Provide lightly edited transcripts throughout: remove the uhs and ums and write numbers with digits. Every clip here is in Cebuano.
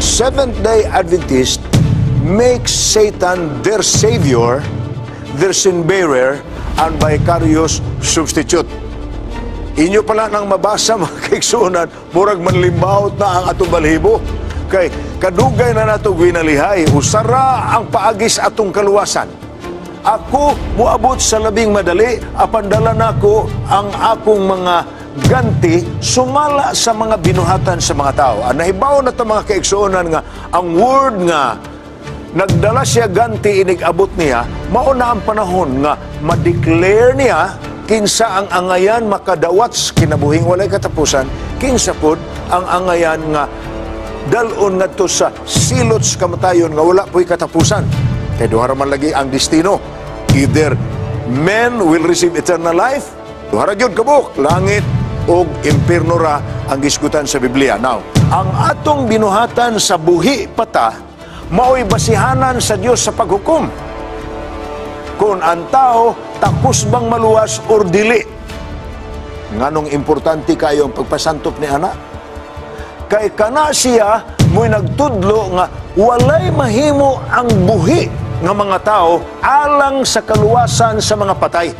Seventh-day Adventist makes Satan their savior, their sin-bearer, and vicarious substitute. Inyo pala nang mabasa, mga kaigsuonan, murag manlimbawot na ang atong balhibo. Kay kadugay na nato ginalihay, usara ang paagis atong kaluwasan. Ako muabot sa labing madali, apan dala nako ang akong mga ganti sumala sa mga binuhatan sa mga tao. Ang nahibaw na ta, mga kaigsuonan, nga ang word nga nagdala siya ganti inig abot niya, mao na ang panahon nga ma-declare niya kinsa ang angayan makadawat sa kinabuhing walay katapusan, kinsa pod ang angayan nga dalon ngadto sa silot sa kamatayon nga wala po'y katapusan. Kay duha ra man lagi ang destino. Either men will receive eternal life, duha ra gyud kabuok, langit o impierno ra ang gisgutan sa Biblia. Now, ang atong binuhatan sa buhi pata, mao'y basihanan sa Dios sa paghukom kung ang tao takos bang maluwas or dili. Nganong importante kayo ang pagpasantop ni ana? Kay kana siya mo'y nagtudlo nga walay mahimo ang buhi nga mga tao alang sa kaluwasan sa mga patay.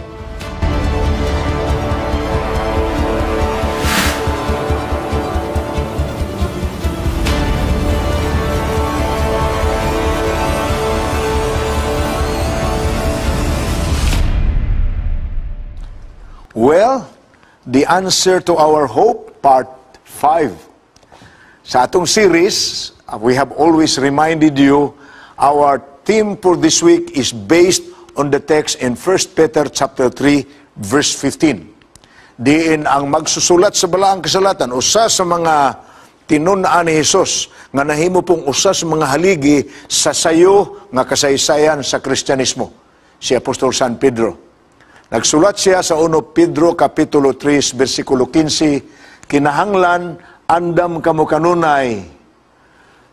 Well, the answer to our hope, part 5. Sa atong series, we have always reminded you, our theme for this week is based on the text in 1 Peter chapter 3, verse 15. Diin ang magsusulat sa Balaang Kasulatan, usa sa mga tinun-an ni Hesus, nga nahimo pong usa sa mga haligi sa sayo nga kasaysayan sa Kristyanismo, si Apostol San Pedro. Nagsulat siya sa 1 Pedro Kapitulo 3, versikulo 15, "Kinahanglan andam kamo kanunay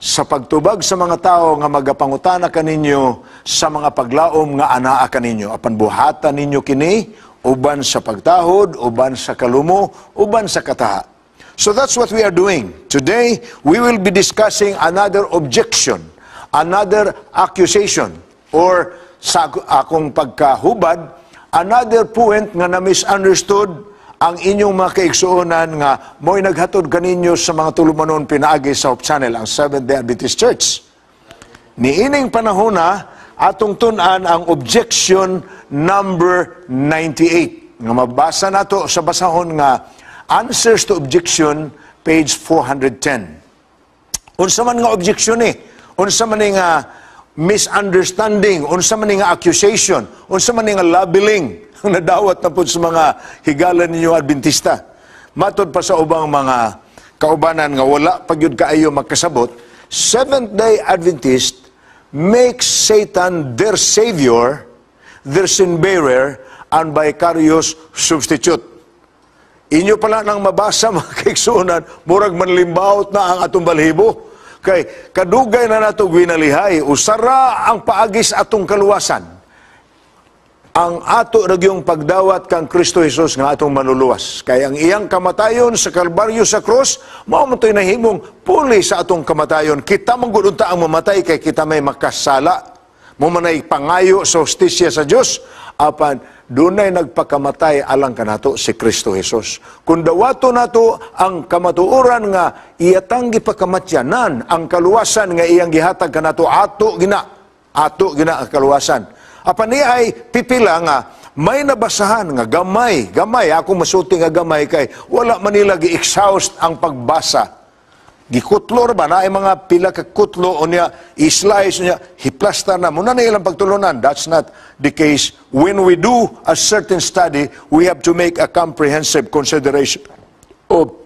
sa pagtubag sa mga tao nga magapangutana kaninyo sa mga paglaom nga anaa kaninyo. Apan buhatan ninyo kini uban sa pagtahod, uban sa kalumo, uban sa kataha." So that's what we are doing. Today, we will be discussing another objection, another accusation, or sa akong pagkahubad, another point nga na-misunderstood ang inyong mga kaigsuonan nga mo'y naghatod kaninyo sa mga tulumanon pinaagi sa Hope Channel, ang Seventh-day Adventist Church. Niining panahon na, atong tun-an ang objection number 98. Nga mabasa nato sa basahon nga Answers to Objection, page 410. Unsa man nga objection ni? Unsa man ni nga misunderstanding, unsa man nga accusation, unsa man nga labeling ang nadawat na po sa mga higala ninyo Adventista? Matod pa sa ubang mga kaubanan nga wala pa gyud kaayo magkasabot, Seventh-day Adventist makes Satan their savior, their sin-bearer, and vicarious substitute. Inyo pala nang mabasa, mga kaigsuonan, murag manlimbawot na ang atong balhibo. Kay kadugay na nato ginalihay, usara ang paagis atong kaluwasan. Ang ato ragyong pagdawat kang Kristo Jesus nga atong manluluwas. Kay ang iyang kamatayon sa Kalbaryo sa krus, mao man to'y nahimong puli sa atong kamatayon. Kita man gud unta ang mamatay kay kita may makasala. Mo manay pangayo sa hustisya sa Dios, apan dunay nagpakamatay alang kanato, si Kristo Jesus. Kung dawato nato ang kamatuoran nga iyatang gipakamatyanan ang kaluwasan nga iyang gihatag kanato, ato gina ang kaluwasan. Apan ni ay pipila nga may nabasahan nga gamay, gamay, ako masulti nga gamay kay wala man nila gi-exhaust ang pagbasa. Gikutlo ra ba na ay mga pila ka kutlo unya i-slice unya hiplasta na muna na ilang pagtulunan. That's not the case. When we do a certain study, we have to make a comprehensive consideration of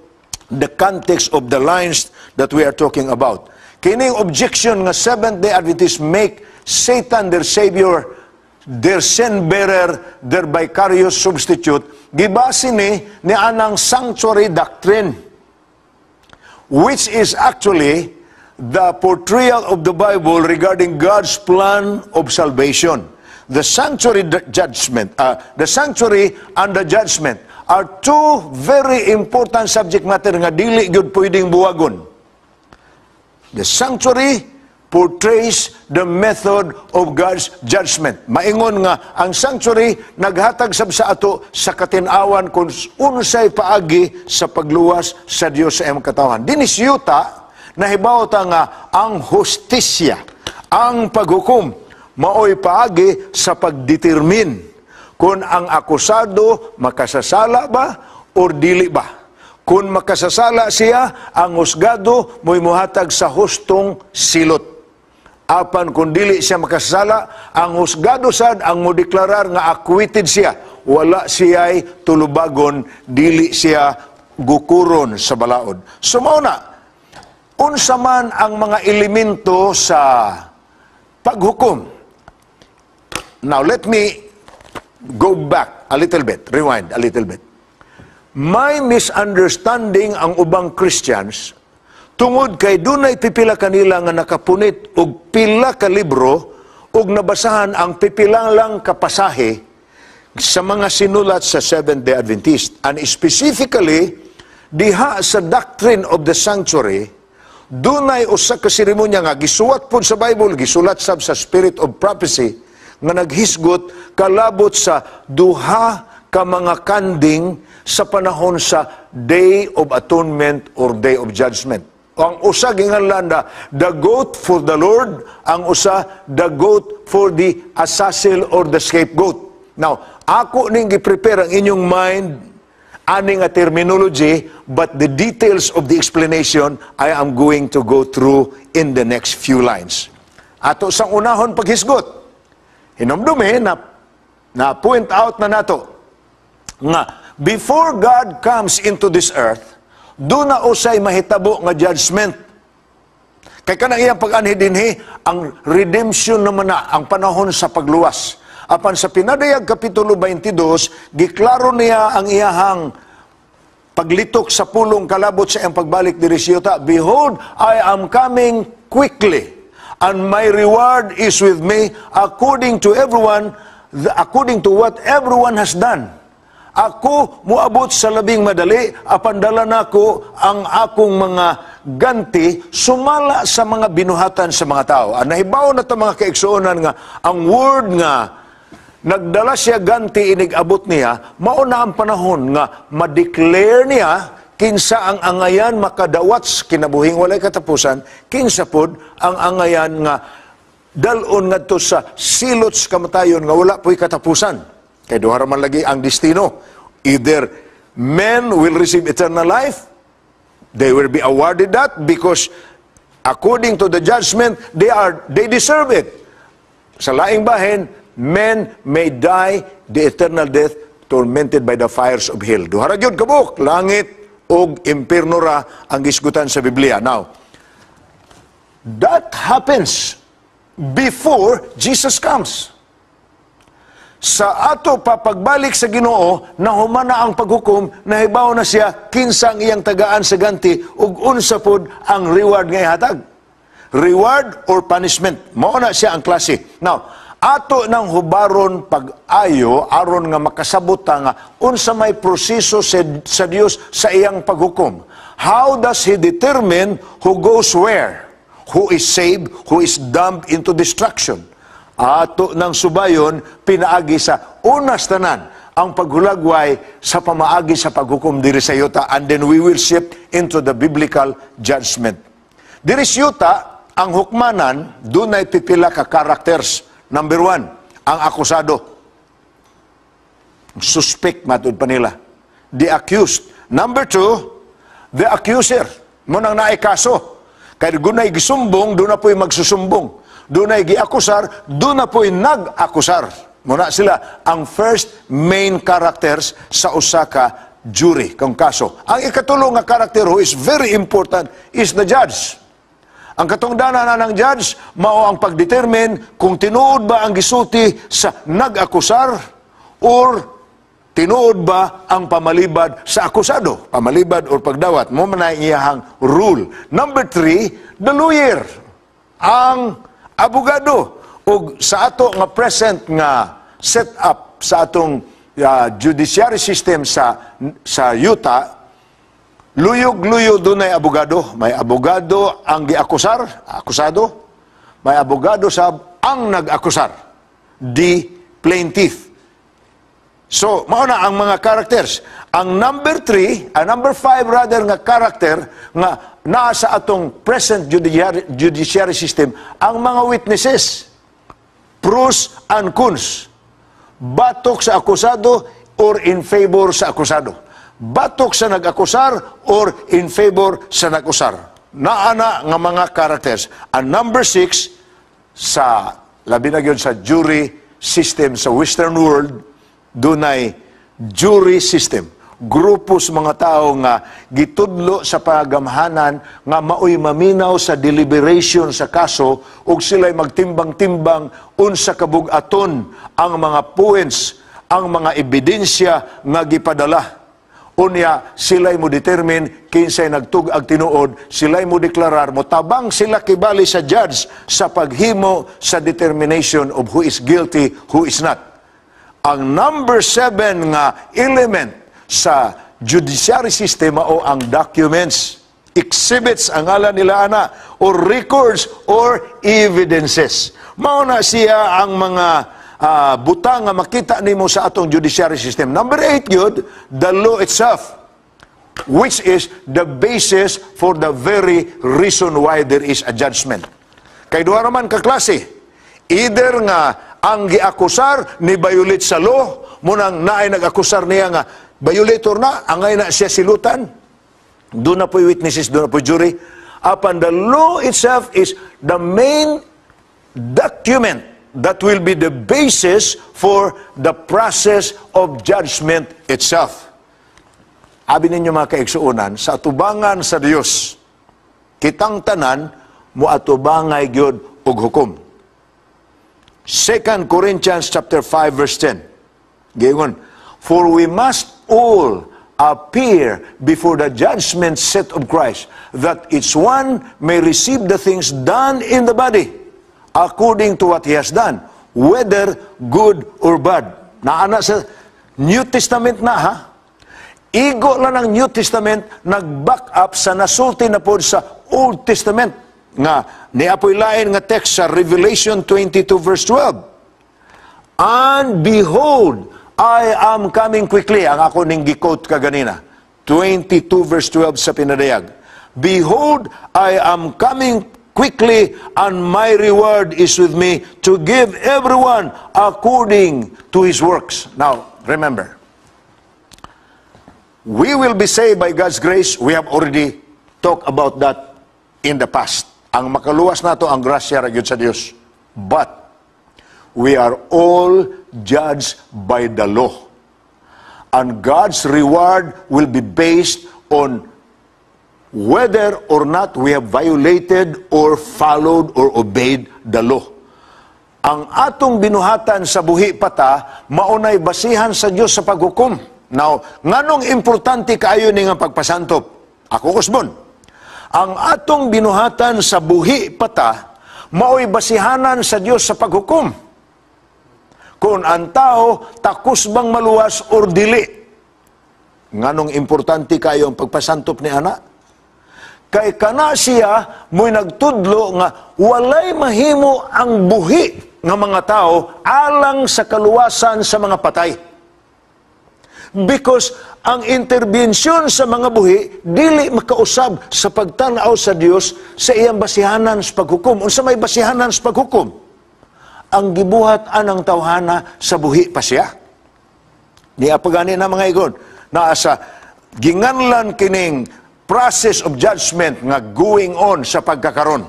the context of the lines that we are talking about. Kining objection nga Seventh-day Adventists make Satan their savior, their sin-bearer, their vicarious substitute, gibase ni anang sanctuary doctrine, which is actually the portrayal of the Bible regarding God's plan of salvation. The sanctuary judgment, the sanctuary and the judgment are two very important subject matter nga dili gyud pwedeng buwagon. The sanctuary portrays the method of God's judgment. Maingon nga ang sanctuary naghatag sab sa ato sa katin-awan kung unsay paagi sa pagluwas sa Dios sa iyang katawhan. Dinis yuta, nahibaw ta nga ang hustisya, ang paghukom, maoy paagi sa pagdetermine kung ang akusado makasasala ba or dili ba. Kung makasasala siya, ang husgado mo'y muhatag sa hustong silot. Apan kung dili siya makasasala, ang husgado sad ang modeklarar nga acquitted siya. Wala siya'y tulubagon, dili siya gukuron sa balaod. So mao na, unsa man ang mga elemento sa paghukom? Now let me go back a little bit, rewind a little bit. May misunderstanding ang ubang Christians tungod kay dunay pipila kanila nga nakapunit og pila ka libro ug nabasahan ang pipila lang ka pasahe sa mga sinulat sa Seventh-day Adventist. And specifically, diha sa doctrine of the sanctuary, dunay usa ka seremonya nga gisuwat pod sa Bible, gisulat sab sa Spirit of Prophecy, nga naghisgot kalabot sa duha ka mga kanding sa panahon sa Day of Atonement or Day of Judgment. Ang usa ginganlan na the goat for the Lord, ang usa the goat for the Azazel or the scapegoat. Now, ako ning gi-prepare ang inyong mind ani nga terminology, but the details of the explanation I am going to go through in the next few lines. Ato sang unahon paghisgot. Hinumdumi na na point out na nato nga before God comes into this earth, duna usay mahitabo nga judgment. Kay kanang iyang pag-anhi dinhi, ang redemption naman na, ang panahon sa pagluwas. Apan sa Pinadayag Kapitulo 22, giklaro niya ang iyahang paglitok sa pulong kalabot sa iyang pagbalik diri sa yuta. "Behold, I am coming quickly, and my reward is with me according to what everyone has done." Ako muabot sa labing madali, apan dala nako ang akong mga ganti sumala sa mga binuhatan sa mga tao. Ang nahibaw na ito, mga kaigsuonan, nga ang word nga nagdala siya ganti inig-abot niya, mao na ang panahon nga ma-declare niya kinsa ang angayan makadawat sa kinabuhing walay katapusan, kinsa pod ang angayan nga dalon ngadto sa silot sa kamatayon nga wala po'y katapusan. Kay duha ra man lagi ang destino. Either men will receive eternal life, they will be awarded that because according to the judgment, they deserve it. Sa laing bahin, men may die the eternal death tormented by the fires of hell. Duha ra gyud kabuok, langit og impierno ra ang gisgutan sa Biblia. Now, that happens before Jesus comes. Sa ato pa pagbalik sa Ginoo, nahuman na ang paghukom, nahibaw na siya kinsa ang iyang tagaan sa ganti ug unsa pod ang reward nga ihatag. Reward or punishment. Mao na siya ang klase. Now, ato nang hubaron pag-ayo aron nga makasabot ta nga unsa may proseso sa Dios sa iyang paghukom. How does He determine who goes where? Who is saved, who is dumped into destruction? Ato nang subayon pinaagi sa unas tanan ang paghulagway sa pamaagi sa paghukom diri sa yuta, and then we will shift into the biblical judgment. Diri sa yuta, ang hukmanan dunay pipila ka characters. Number one, ang akusado. Suspect matud pa nila. The accused. Number two, the accuser. Mao nang naay kaso. Kay dunay gisumbong, duna po'y magsusumbong. Dunay giakusar, duna po'y nag-akusar. Mao na sila ang first main characters sa usa ka jury kung kaso. Ang ikatulo nga character who is very important is the judge. Ang katungdanan na ng judge, mao ang pagdetermine kung tinuod ba ang gisulti sa nag-akusar or tinuod ba ang pamalibad sa akusado. Pamalibad or pagdawat. Mao man na iyahang rule. Number three, the lawyer. Ang abogado. O sa ato nga present nga set up sa atong judiciary system sa yuta, Luyog-luyo dunay abogado. May abogado ang giakusar, akusado. May abogado sab ang nag-akusar, the plaintiff. So, mao na ang mga characters. Ang number 3, ang number 5 rather nga character nga naa sa atong present judiciary system, ang mga witnesses, pros and cons. Batok sa akusado or in favor sa akusado. Batok sa nag-akusar or in favor sa nag-akusar. Naa na nga mga characters. Ang number 6 sa labi na gyud sa jury system sa Western world, dunay jury system. Grupo sa mga tao nga gitudlo sa pagamhanan nga maoy maminaw sa deliberation sa kaso ug sila'y magtimbang-timbang unsa kabug-aton ang mga points, ang mga ebidensya nga gipadala. Unya, sila'y mo determine kinsay nagtug-ag tinuod, sila'y mo deklarar, mo tabang sila kibali sa judge sa paghimo sa determination of who is guilty, who is not. Ang number 7 nga element sa judiciary system o ang documents, exhibits ang ngalan nila ana, or records or evidences. Mao na siya ang mga butang nga makita nimo sa atong judiciary system. Number 8 gyud, the law itself, which is the basis for the very reason why there is a judgment. Kay duha naman ka klase. Either nga ang giakusar ni violate sa law, munang naay nag-akusar niya nga violator na, angay na siya silutan. Duna po'y witnesses, duna po'y jury. Apan the law itself is the main document that will be the basis for the process of judgment itself. Abi ninyo, mga kaigsuonan, sa atubangan sa Dios, kitang tanan moatubangay gyud og hukom. 2 Corinthians chapter 5 verse 10. Giingon, "For we must all appear before the judgment seat of Christ, that each one may receive the things done in the body, according to what he has done, whether good or bad." Naana sa New Testament na ha. Igo lang ang New Testament nag-back up sa nasulti na po sa Old Testament nga niapoy lain nga text sa Revelation 22 verse 12. "And behold, I am coming quickly." Ang ako ning gi-quote kaganina. 22 verse 12 sa Pinadayag. "Behold, I am coming quickly and my reward is with me to give everyone according to his works." Now, remember, we will be saved by God's grace. We have already talked about that in the past. Ang makaluwas nato ang grasya ra gyud sa Dios. But we are all judged by the law. And God's reward will be based on whether or not we have violated or followed or obeyed the law. Ang atong binuhatan sa buhi pa ta, maunay basihan sa Dios sa paghukom. Now, nganong importante kaayo ni nga pagpasantop? Ako kusbon. Ang atong binuhatan sa buhi pa ta, maoy basihanan sa Dios sa paghukom. Kung ang tao takos bang maluwas or dili. Nganong importante kayo ang pagpasantop ni ana? Kay kana siya mo'y nagtudlo nga walay mahimo ang buhi nga mga tao alang sa kaluwasan sa mga patay. Because ang intervention sa mga buhi dili makausab sa pagtan-aw sa Dios sa iyang basihanan sa paghukom. Unsa may basihanan sa paghukom? Ang gibuhat anang tawhana sa buhi pa siya. Niya pagani na, mga igon, naa sa ginganlan kining process of judgment nga going on sa pagkakaron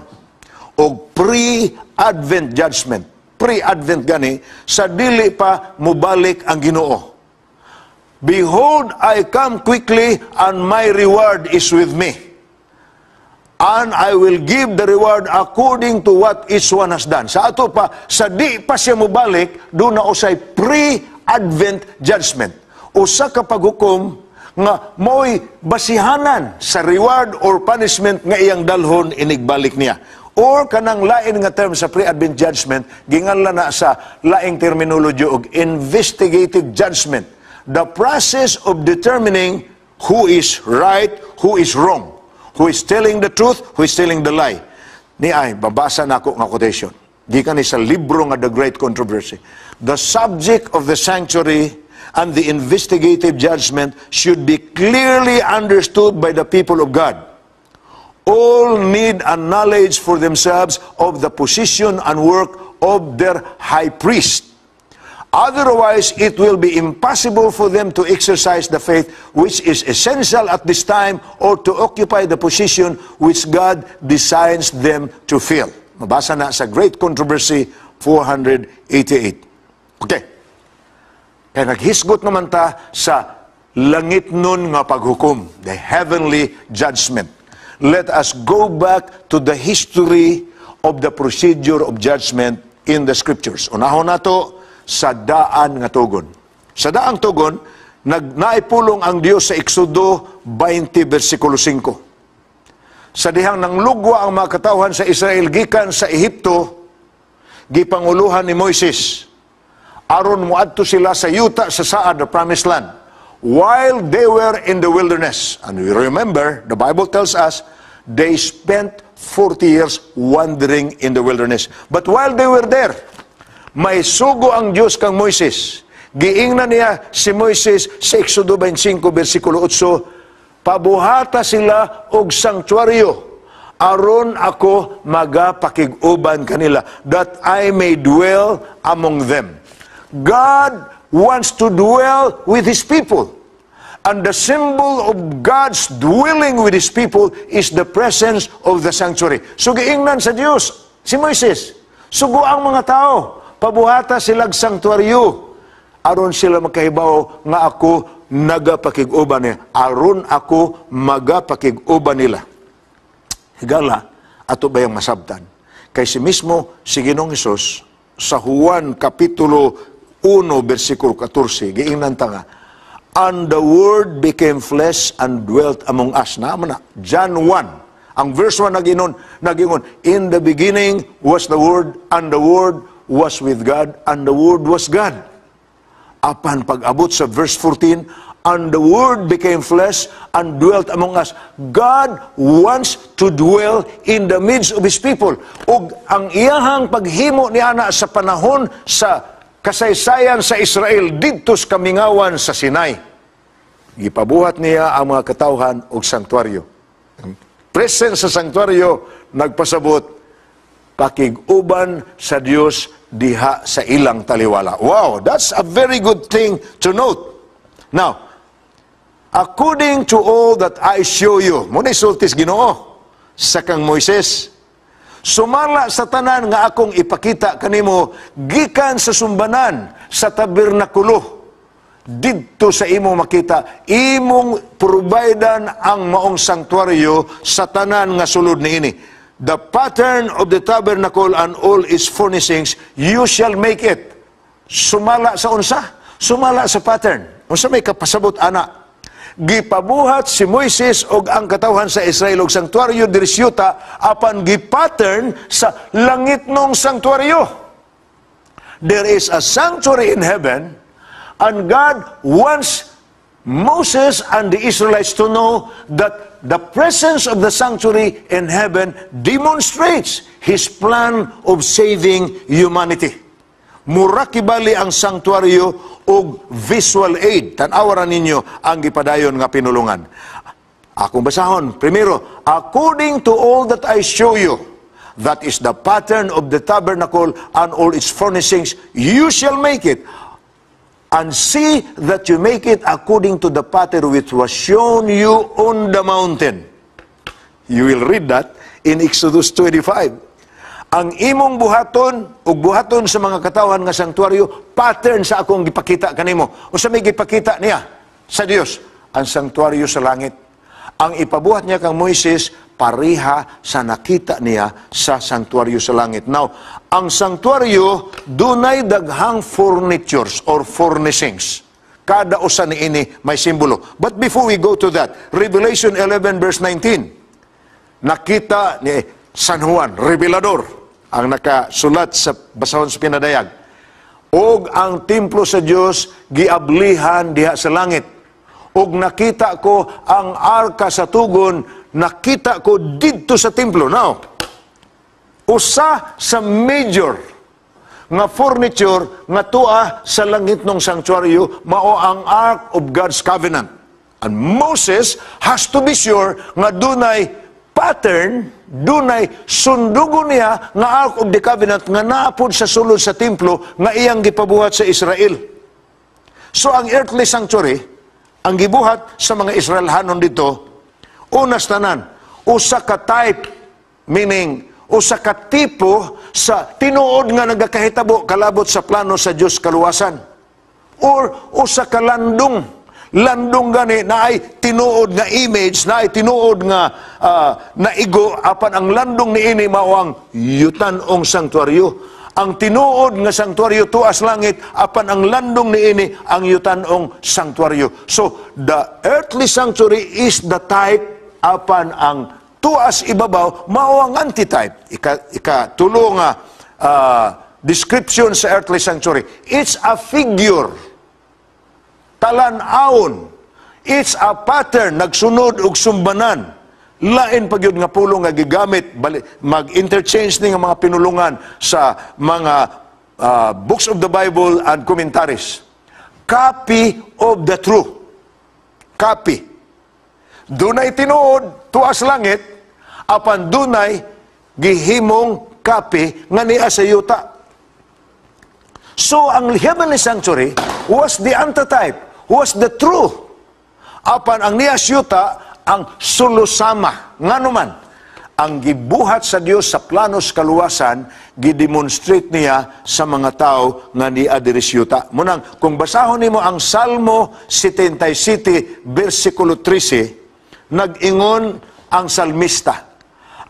og pre-advent judgment. Pre-advent gani sa dili pa mubalik ang Ginoo. "Behold, I come quickly and my reward is with me. And I will give the reward according to what each one has done." Sa ato pa, sa di pa siya mubalik, duna usay pre-advent judgment. Usa ka paghukom nga mo'y basihanan sa reward or punishment nga iyang dalhon inigbalik niya. Or kanang lain nga term sa pre-advent judgment, ginganlan na sa laing terminology og investigative judgment. The process of determining Who is right, who is wrong, who is telling the truth, who is telling the lie. Ni ay babasa nako nga quotation. Gikan ni sa libro nga The Great Controversy. "The subject of the sanctuary and the investigative judgment should be clearly understood by the people of God. All need a knowledge for themselves of the position and work of their high priest. Otherwise, it will be impossible for them to exercise the faith which is essential at this time or to occupy the position which God designs them to fill." Mabasa na sa Great Controversy 488. Okay. Kaya naghisgot naman ta sa langit nun nga paghukom, the heavenly judgment. Let us go back to the history of the procedure of judgment in the scriptures. Unahon nato sa Daan nga Tugon. Sa Daang Tugon, naipulong ang Dios sa Exodo 20 versikulo 5. Sa dihang nanglugwa ang mga katawhan sa Israel gikan sa Ehipto, gipanguluhan ni Moises aron moadto sila sa yuta sa saad, the promised land. While they were in the wilderness, and we remember, the Bible tells us, they spent 40 years wandering in the wilderness. But while they were there, may sugo ang Diyos kang Moises. Giingnan niya si Moises sa Exodo 25, versikulo 8, "Pabuhata sila og sanctuaryo aron ako magapakig-uban kanila, that I may dwell among them." God wants to dwell with His people. And the symbol of God's dwelling with His people is the presence of the sanctuary. So giingnan sa Dios si Moises, "Sugo ang mga tao, pabuhata silag sanctuaryo aron sila makahibaw nga ako nagapakig-uban nila, aron ako magapakig-uban nila." Higala, ato bayang masabtan? Kay si mismo si Ginoong Hesus sa Juan Kapitulo 1 versikulo 14, giingnan ta nga, "And the Word became flesh and dwelt among us." Na na John 1. Ang verse 1 nagingon, "In the beginning was the Word, and the Word was with God, and the Word was God." Apan pag-abot sa verse 14, "And the Word became flesh and dwelt among us." God wants to dwell in the midst of His people. Ug ang iyahang paghimo ni ana sa panahon sa kasaysayan sa Israel didto sa kamingawan sa Sinai, gipabuhat niya ang mga katawhan og sanktuaryo. Ang presence sa sanktuaryo nagpasabot pakig-uban sa Dios diha sa ilang taliwala. Wow, that's a very good thing to note. Now, "According to all that I show you," mao na sulti sa Ginoo sa kang Moises, "sumala sa tanan nga akong ipakita kanimo gikan sa sumbanan sa tabernakulo, didto sa imo makita, imong providean ang maong sanctuaryo sa tanan nga sulod niini. The pattern of the tabernacle and all its furnishings, you shall make it." Sumala sa unsa? Sumala sa pattern. Unsa may kapasabot ana? Gipabuhat si Moises og ang katawhan sa Israel og sanctuaryo diri sa yuta, apan gipattern sa langitnong sanctuaryo. There is a sanctuary in heaven, and God wants Moses and the Israelites to know that the presence of the sanctuary in heaven demonstrates His plan of saving humanity. Mura kibali ang sanctuaryo og visual aid. Tan-awa ninyo ang gipadayon nga pinulungan. Akong basahon. Primero, "According to all that I show you, that is the pattern of the tabernacle and all its furnishings, you shall make it. And see that you make it according to the pattern which was shown you on the mountain." You will read that in Exodus 25. Ang imong buhaton ug buhaton sa mga katawhan nga sanktuaryo, pattern sa akong gipakita kanimo. Unsa may gipakita niya sa Dios? Ang sanktuaryo sa langit. Ang ipabuhat niya kang Moises pareha sa nakita niya sa sanktuaryo sa langit. Now, ang sanktuaryo dunay daghang furnitures or furnishings. Kada usa niini may simbolo. But before we go to that, Revelation 11 verse 19. Nakita ni San Juan, Revelador, ang nakasulat sa basahon sa pinadayag. Og ang templo sa Dios giablihan diha sa langit. Ug nakita ko ang arka sa tugon, nakita ko didto sa templo. Now, usa sa major nga furniture nga tua sa langitnong sanctuaryo mao ang Ark of God's Covenant. And Moses has to be sure nga dunay pattern, dunay sundugon niya nga Ark of the Covenant nga naapod sa sulod sa templo nga iyang gipabuhat sa Israel. So ang earthly sanctuary, ang gibuhat sa mga Israelhanon dito, unas tanan, usa ka type, meaning usa ka tipo sa tinuod nga nagakahitabo kalabot sa plano sa Dios kaluwasan. Or usa ka landong, landong gani na ay tinuod nga image, na ay tinuod nga naigo, apan ang landong niini mao ang yutan-ong sanktuaryo. Ang tinuod nga sanktuaryo tuas langit, apan ang landong niini ang yutan-ong sanktuaryo. So the earthly sanctuary is the type, apan ang tuas ibabaw mao ang antitype. Ika tulo nga description sa earthly sanctuary: it's a figure, talan-awon. It's a pattern, nagsunod og sumbanan. Lain pa gyud nga pulong nga gigamit, mag-interchange ni nga mga pinulungan sa mga books of the Bible and commentaries. Copy of the true. Copy. Dunay tinuod tuas langit, apan dunay gihimong copy nga niya sa yuta. So ang heavenly sanctuary was the antitype, was the true. Apan ang niya yuta ang sulusama. Ngano man, ang gibuhat sa Dios sa planos kaluwasan, gidemonstrate niya sa mga tao nga niya diri sa yuta. Munang, kung basahon nimo ang Salmo 77, versikulo 13, nag-ingon ang salmista,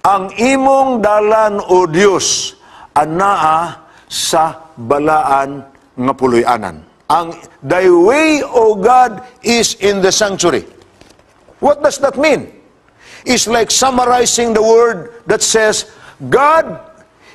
"Ang imong dalan, O Dios, anaa sa balaan nga puloy-anan." Ang "Thy way, O God, is in the sanctuary." What does that mean? It's like summarizing the word that says, "God,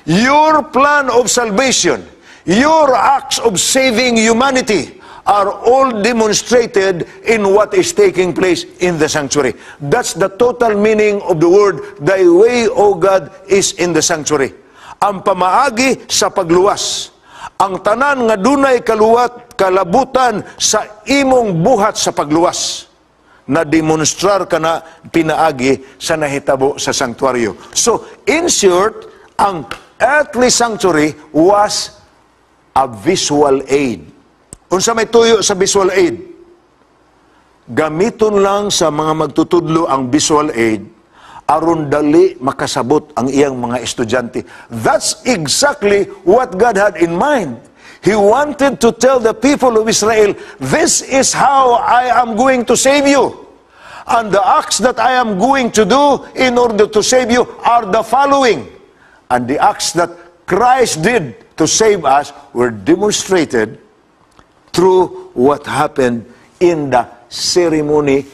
your plan of salvation, your acts of saving humanity are all demonstrated in what is taking place in the sanctuary." That's the total meaning of the word, "Thy way, O God, is in the sanctuary." Ang pamaagi sa pagluwas, ang tanan nga dunay kaluwat, kalabutan sa imong buhat sa pagluwas, na demonstrar ka na pinaagi sa nahitabo sa sanctuaryo. So, in short, ang earthly sanctuary was a visual aid. Unsa may tuyo sa visual aid? Gamiton lang sa mga magtutudlo ang visual aid aron dali makasabot ang iyang mga estudyante. That's exactly what God had in mind. He wanted to tell the people of Israel, "This is how I am going to save you. And the acts that I am going to do in order to save you are the following." And the acts that Christ did to save us were demonstrated through what happened in the ceremony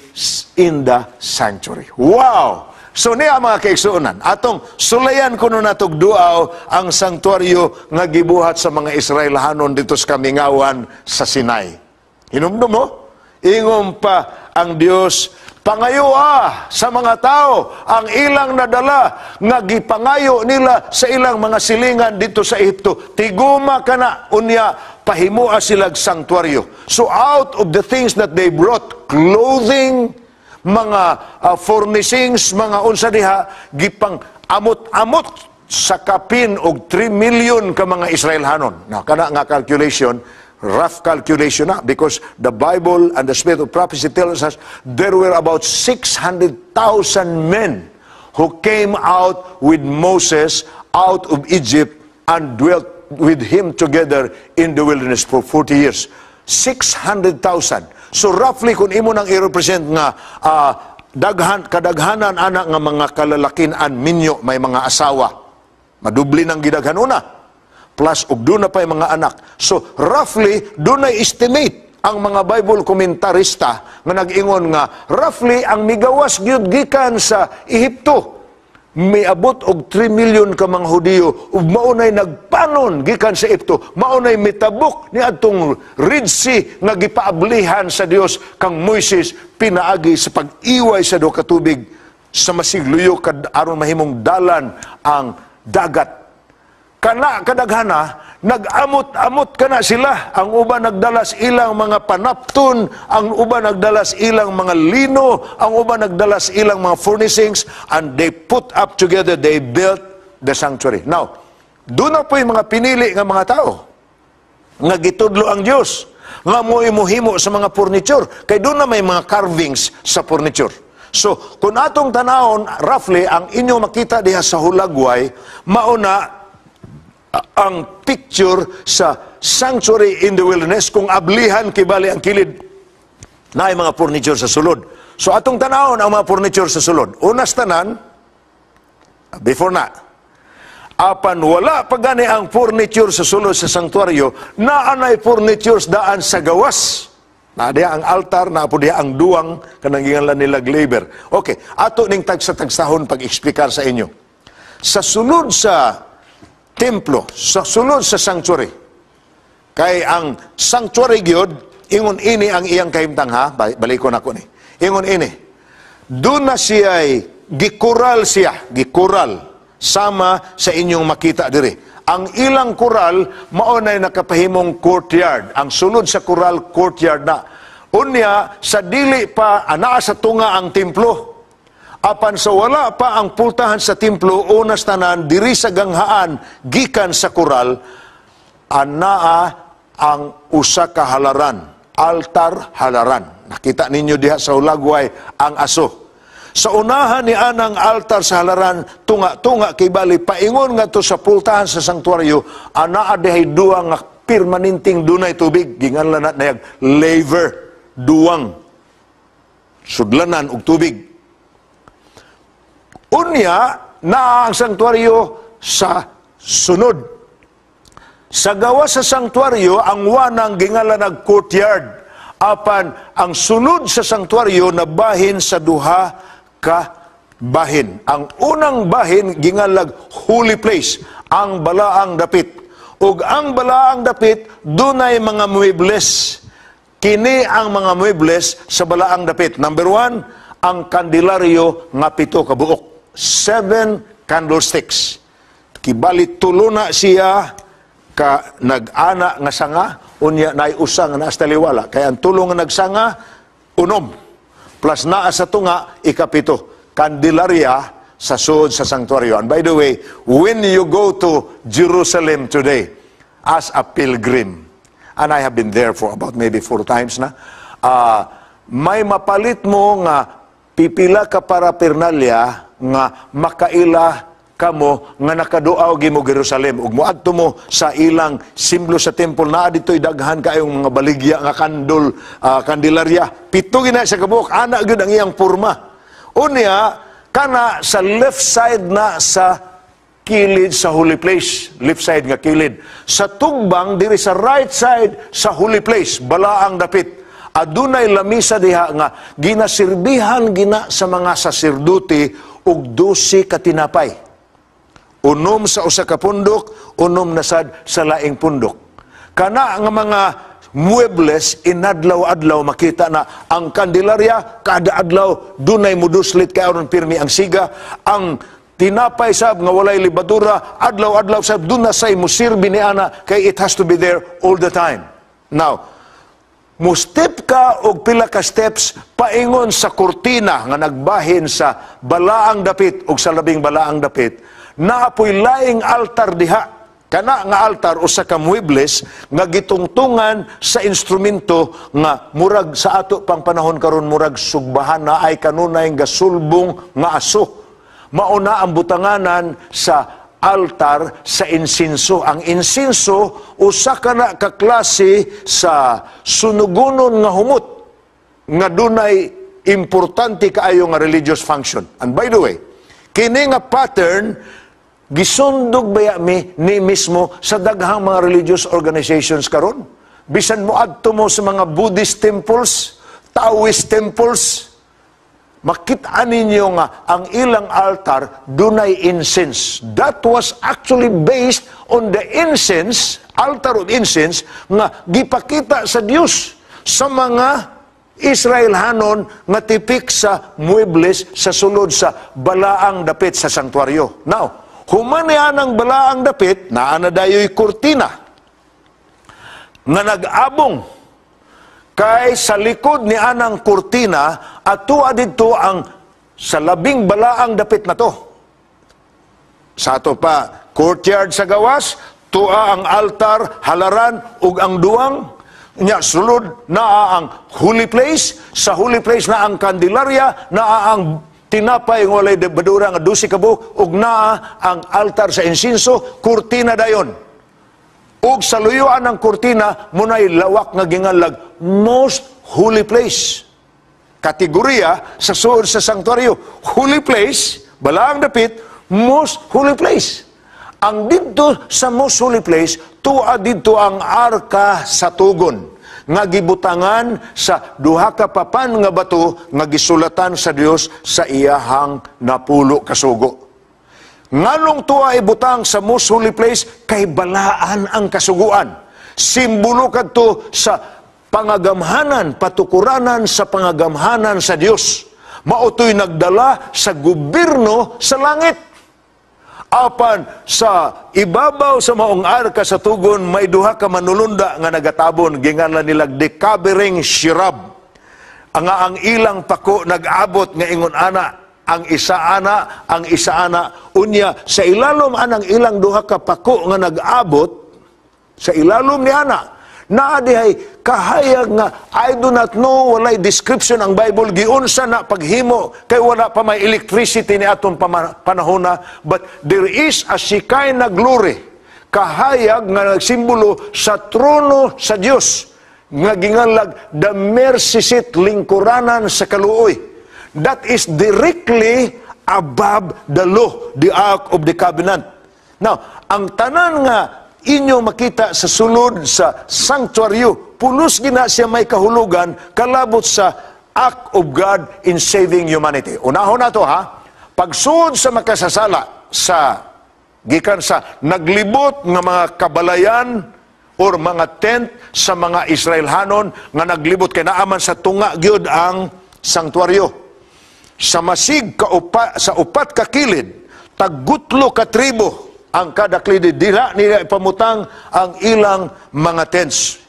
in the sanctuary. Wow! So niya, mga kaigsuonan, atong sulayan kuno natog duaw ang sanktuaryo nga gibuhat sa mga Israelhanon dito sa kamingawan sa Sinai. Hinumdum mo? Ingon pa ang Dios, "Pangayoa sa mga tao ang ilang nadala nga gipangayo nila sa ilang mga silingan dito sa Ehipto. Tiguma kana, unya pahimua silag sanktuaryo." So out of the things that they brought, clothing, mga furnishings, mga unsa diha, gipang amot-amot sa kapin og 3 million ka mga Israelhanon. Now, kana nga calculation, rough calculation na, because the Bible and the Spirit of Prophecy tells us there were about 600,000 men who came out with Moses out of Egypt and dwelt with him together in the wilderness for 40 years. 600,000. So roughly, kung imo nang i-represent nga daghan kadaghanan ana nga mga kalalakin-an minyo, may mga asawa. Madubli ng gidaghan una. Plus og duna pa mga anak. So roughly dunay estimate ang mga Bible komentarista nga nag-ingon nga roughly ang migawas gyud gikan sa Ehipto Miabot og 3 million ka mga Hudiyo ug maunay nagpanon gikan sa Egypto, maunay mitabok ni adtong Red Sea nga gipaablihan sa Dios kang Moises pinaagi sa pag-iway sa duha ka tubig sa masigluyo kad aron mahimong dalan ang dagat. Kana kadaghana, nag-amot-amot kana sila. Ang uban nagdalas ilang mga panapton, ang uban nagdalas ilang mga lino, ang uban nagdalas ilang mga furnishings, and they put up together, they built the sanctuary. Now, doon na po yung mga pinili nga mga tao nga gitudlo ang Dios nga mo imuhimo sa mga furniture, kay doon na may mga carvings sa furniture. So, kung atong tanawon, roughly, ang inyong makita diha sa hulagway, mauna ang picture sa sanctuary in the wilderness kung ablihan kibali ang kilid na ay mga furniture sa sulod. So atong tanawon ang mga furniture sa sulod. Unas tanan, before na, apan wala pa gani ang furniture sa sulod sa sanctuaryo, naanay furnitures daan sa gawas. Na diha ang altar, na po diha ang duwang, kanang gingalan nila laver. Okay, ato ning tagsa-tagsahon pag-eksplikar sa inyo. Sa sulod sa templo, sa sulod sa sanctuary, kay ang sanctuary gyud, ingon ini ang iyang kahimtang ha, balikon ako ni. Ingon ini, doon na siya'y gikural siya, gikural, sama sa inyong makita diri. Ang ilang kural, mao nay nakapahimong courtyard. Ang sulod sa kural, courtyard na. Unya, sa dili pa, anaa sa tunga ang templo. Apan sa wala pa ang pultahan sa templo, unas tanan, diri sa ganghaan, gikan sa kural, anaa ang usa ka halaran, altar halaran. Nakita ninyo diha sa hulagway ang aso. Sa unahan ni anang altar sa halaran, tunga-tunga kibali paingon nga to sa pultahan sa sanktuaryo, anaa dihay duwa nga permanenteng dunay tubig, ginganlan na nayag laver, duwang sudlanan og tubig. Unya, naa ang sanktuaryo sa sunod. Sa gawas sa sanktuaryo, ang wanang gingalan nag courtyard. Apan ang sunod sa sanktuaryo na bahin sa duha ka bahin. Ang unang bahin gingalag holy place, ang balaang dapit. Ug ang balaang dapit dunay mga muebles. Kini ang mga muebles sa balaang dapit. Number 1, ang kandelaryo nga 7 ka buok. 7 candlesticks. Kibali tulo na siya ka nag-ana nga sanga, unya naay usa nga naa sa taliwala. Kaya ang tulo nga nagsanga, 6. Plus naa sa tunga, 7. Candelaria sa suod sa sanctuaryo. And by the way, when you go to Jerusalem today as a pilgrim, and I have been there for about maybe 4 times na, may mapalit mo nga pipila ka paraphernalia nga makaila kamo nga nakaduaw gimo Jerusalem ug moadto mo sa ilang simbolo sa temple, naa dito'y daghan kaayong mga baligya nga kandelaria. 7 gina sa kabuok, ana gyud ang iyang porma. Unya kana sa left side na sa kilid sa holy place, left side nga kilid. Sa tugbang diri sa right side sa holy place, balaang dapit, adunay lamisa diha nga ginaserbihan gina sa mga saserdote og 12 ka tinapay. 6 sa usa ka pundok, 6 na sad sa laing pundok. Kana nga mga muebles inadlaw-adlaw makita na ang kandelaria kada adlaw dunay muduslit kay aron pirmi ang siga, ang tinapay sab nga walay libadura adlaw-adlaw sab duna say musirbi ni ana kay it has to be there all the time. Now, mustep ka og pila ka steps paingon sa kurtina nga nagbahin sa balaang dapit og sa labing balaang dapit, naapoy laing altar diha. Kana nga altar usa ka muebles nga gitungtungan sa instrumento nga murag sa ato pang panahon karon murag sugbahan na ay kanunay gasulbong nga aso. Mauna ang butanganan sa altar sa insinso. Ang insinso usa ka na ka klase sa sunugunon nga humot nga dunay importante kaayo nga religious function. And by the way, kini nga pattern gisundog baya mi ni mismo sa daghang mga religious organizations karon. Bisan mo adto mo sa mga Buddhist temples, Taoist temples, Makita ninyo nga ang ilang altar dunay incense. That was actually based on the incense, altar of incense, nga gipakita sa Dios sa mga Israelhanon nga tipik sa muebles sa sulod sa balaang dapit sa sanktuaryo. Now, human niya ang balaang dapit, naa na dayoy kurtina nga nag-abong kay sa likod ni anang kurtina atua didto ang sa labing balaang dapit na to. Sa ato pa courtyard sa gawas, tua ang altar, halaran ug ang duwang. Nya sulod naa ang holy place, sa holy place na ang kandelarya, naa ang tinapay nga walay lebadura nga 12 ka buok ug naa ang altar sa insinso, kurtina dayon. Ug sa luyuan ng kurtina, munay lawak nga ginganlag most holy place. Kategorya sa suod sa sanktuaryo. Holy place, balaang dapit, most holy place. Ang didto sa most holy place, tua didto ang arka sa tugon nga gibutangan sa duha ka papan nga bato nga gisulatan sa Dios sa iyahang 10 ka sugo. Nganong tuwa ibutang sa most holy place? Kay balaan ang kasuguan. Simbolo kadto sa pangagamhanan, patukuranan sa pangagamhanan sa Dios. Mao to'y nagdala sa gobyerno sa langit. Apan sa ibabaw sa maong arka sa tugon, may duha ka manulunda nga nagatabon, ginganlan nilag the covering cherub. Ang ilang pako nag-abot nga ingon ana, ang isa ana, ang isa ana. Unya sa ilalom anang ilang duha ka pako nga nag-abot, sa ilalom ni ana, naa dihay kahayag nga I do not know, walay description ang Bible giunsa na paghimo kay wala pa may electricity ni atong panahona, but there is a Shekinah glory, kahayag nga nagsimbolo sa trono sa Dios nga ginganlag the mercy seat, lingkuranan sa kaluoy, that is directly above the law, the Ark of the Covenant. Now, ang tanan nga inyo makita sa sulod sa sanctuaryo, pulos gina siya may kahulugan kalabot sa act of God in saving humanity. Unahon na to, ha. Pagsuod sa makasasala sa gikan sa naglibot nga mga kabalayan or mga tent sa mga Israelhanon nga naglibot kay naaman sa tunga gyud ang sanktuaryo. Sa masig ka upa, sa upat ka kilid, tagutlo ka tribo ang kada kilid, dila nila ipamutang ang ilang mga tents.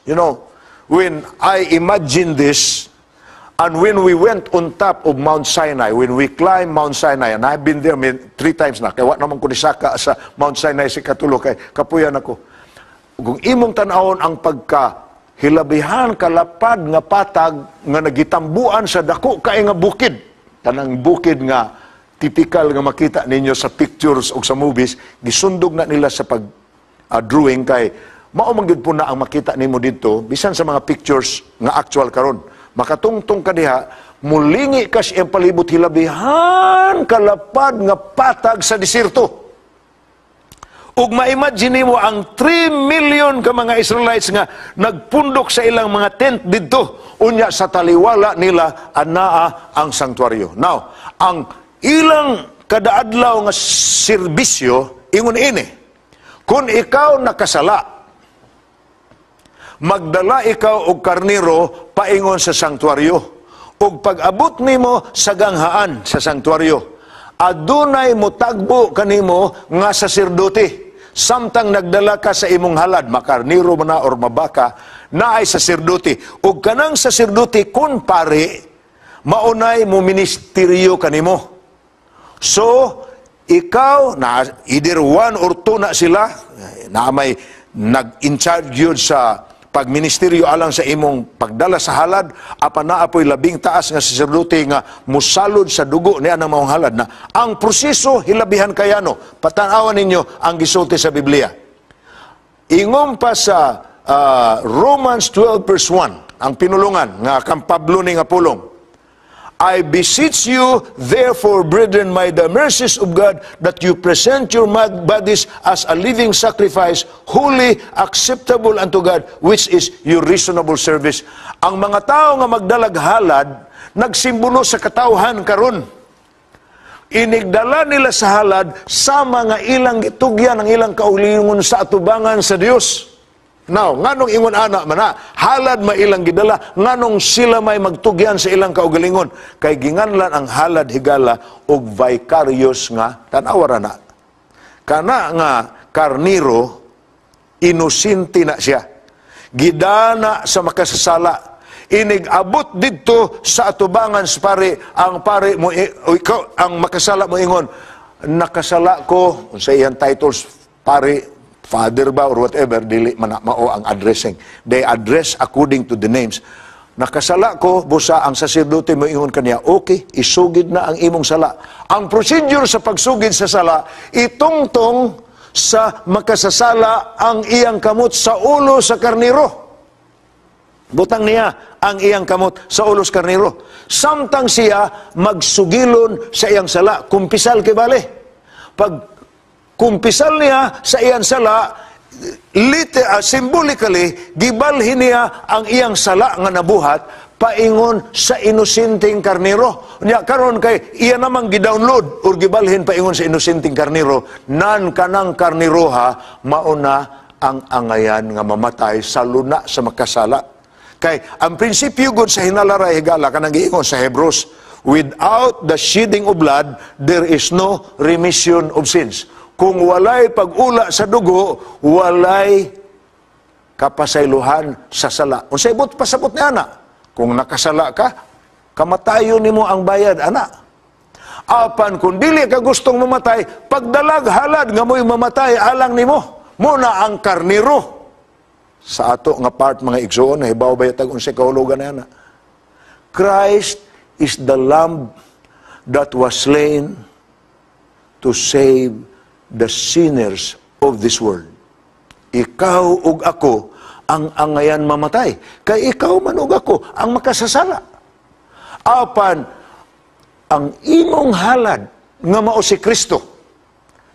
When I imagine this, and when we went on top of Mount Sinai, when we climbed Mount Sinai, and I've been there three times na, kaya wa naman ko nisaka sa Mount Sinai sa katulo, kay kapuyan ako. Kung imong tan-awon ang pagka hilabihan kalapad nga patag nga nagitambuan sa dako kay nga bukid, tanang bukid nga tipikal nga makita ninyo sa pictures o sa movies, gisundog na nila sa pag drawing kay mao man gyud po na ang makita nimo didto bisan sa mga pictures nga actual karon. Makatungtong ka diha, mulingi ka sa iyang palibot, hilabihan kalapad nga patag sa diserto. Ug ma-imagine mo ang 3 million ka mga Israelites nga nagpundok sa ilang mga tent didto. Unya sa taliwala nila anaa ang sanktuaryo. Now, ang ilang kadaadlaw nga serbisyo ingon ini. Kung ikaw nakasala, magdala ikaw og karnero paingon sa sanktuaryo. Ug pag-abot nimo sa ganghaan sa sanktuaryo, adunay motagbo kanimo nga saserdote. Samtang nagdala ka sa imong halad, makarniro man na or mabaka, naay saserdote. Ug kanang saserdote kun pare, maunay mo ministeryo kanimo. So, ikaw, na either one or two na sila, na may nag-in-charge yun sa pagministeryo alang sa imong pagdala sa halad, apan naa po'y labing taas nga saserdote nga musalod sa dugo niya ng maong halad na ang proseso hilabihan kayano. Patanawan ninyo ang gisulti sa Biblia. Ingon pa sa Romans 12 verse 1, ang pinulungan nga kang Pablo ni nga pulong, "I beseech you, therefore, brethren, by the mercies of God, that you present your bodies as a living sacrifice, holy, acceptable unto God, which is your reasonable service." Ang mga tao nga magdalag halad, Nagsimbolo sa katawhan karon. Inigdala nila sa halad sama nga ilang gitugyan ang ilang kaugalingon sa atubangan sa Dios. Now, nganong ingon ana man na, halad ma ilang gidala, nganong sila may magtugyan sa ilang kaugalingon? Kay ginganlan ang halad, higala, og vicarious nga tan-awa ra na. Kana nga karniro, inosente na siya. Gidana sa makasasala. Inig abot didto sa atubangan sa pari, ang pari mo, o ikaw, ang makasala mo ingon, "Nakasala ko," sa iyang titles, pari, father ba or whatever, dili man na mao ang addressing. They address according to the names. "Nakasala ko," busa ang saserdote mo ingon kaniya, "Okay, isugid na ang imong sala." Ang procedure sa pagsugid sa sala, itungtong sa makasasala ang iyang kamot sa ulo sa karniro. Butang niya ang iyang kamot sa ulo sa karniro. Samtang siya magsugilon sa iyang sala, kumpisal kay bale. Pag kumpisal niya sa iyang sala, symbolically, gibalhin niya ang iyang sala nga nabuhat paingon sa inosenteng karniro. Nya karon kay iya namang gidownload or gibalhin paingon sa inosenteng karniro, nan kanang karniroha mauna ang angayan nga mamatay sa luna sa makasala. Kay ang prinsipyo gud sa hinalaray, higala, kanang giingon sa Hebrews, without the shedding of blood, there is no remission of sins. Kung walay pag-ula sa dugo, walay kapasaylohan sa sala. Unsay buot pasabot ni ana? Kung nakasala ka, kamatayon nimo ang bayad ana. Apan kung dili ka gustong mamatay, pagdalag halad nga mo'y mamatay alang nimo. Muna ang karniro. Sa ato nga part, mga igsoon, nahibaw ba yatag unsay kahulugan na ana? Christ is the lamb that was slain to save the sinners of this world. Ikaw ug ako ang angayan mamatay. Kay ikaw man ug ako ang makasasala. Apan ang imong halad nga mao si Kristo,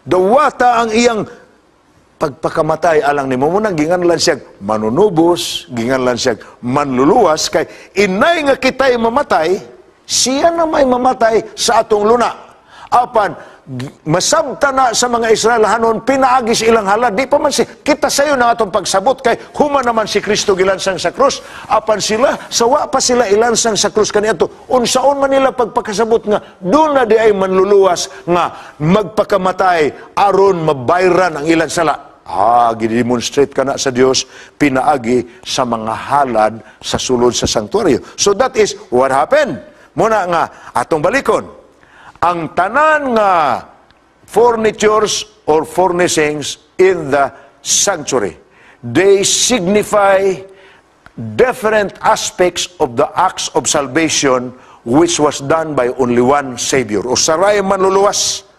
dawata ang iyang pagpakamatay alang nimo. Mo nang ginganlan siya manunubos, ginganlan siya manluluwas, kay inay nga kita'y mamatay, siya na may mamatay sa atong luna. Apan masabta na sa mga Israelhanon pinaagi sa ilang halad. Di pa man si kita sayo na atong pagsabot kay human naman si Kristo gilansang sa krus. Apan sila, sawa pa sila ilansang sa krus kaniadto, unsaon man nila pagpakasabot nga doon na di ay manluluwas nga magpakamatay aron mabayran ang ilang sala? Gidemonstrate ka na sa Dios pinaagi sa mga halad sa sulod sa sanktuaryo. So that is what happened. Muna nga atong balikon. Ang tanan nga furnitures or furnishings in the sanctuary, they signify different aspects of the acts of salvation which was done by only one Savior. Usa ray manluluwas.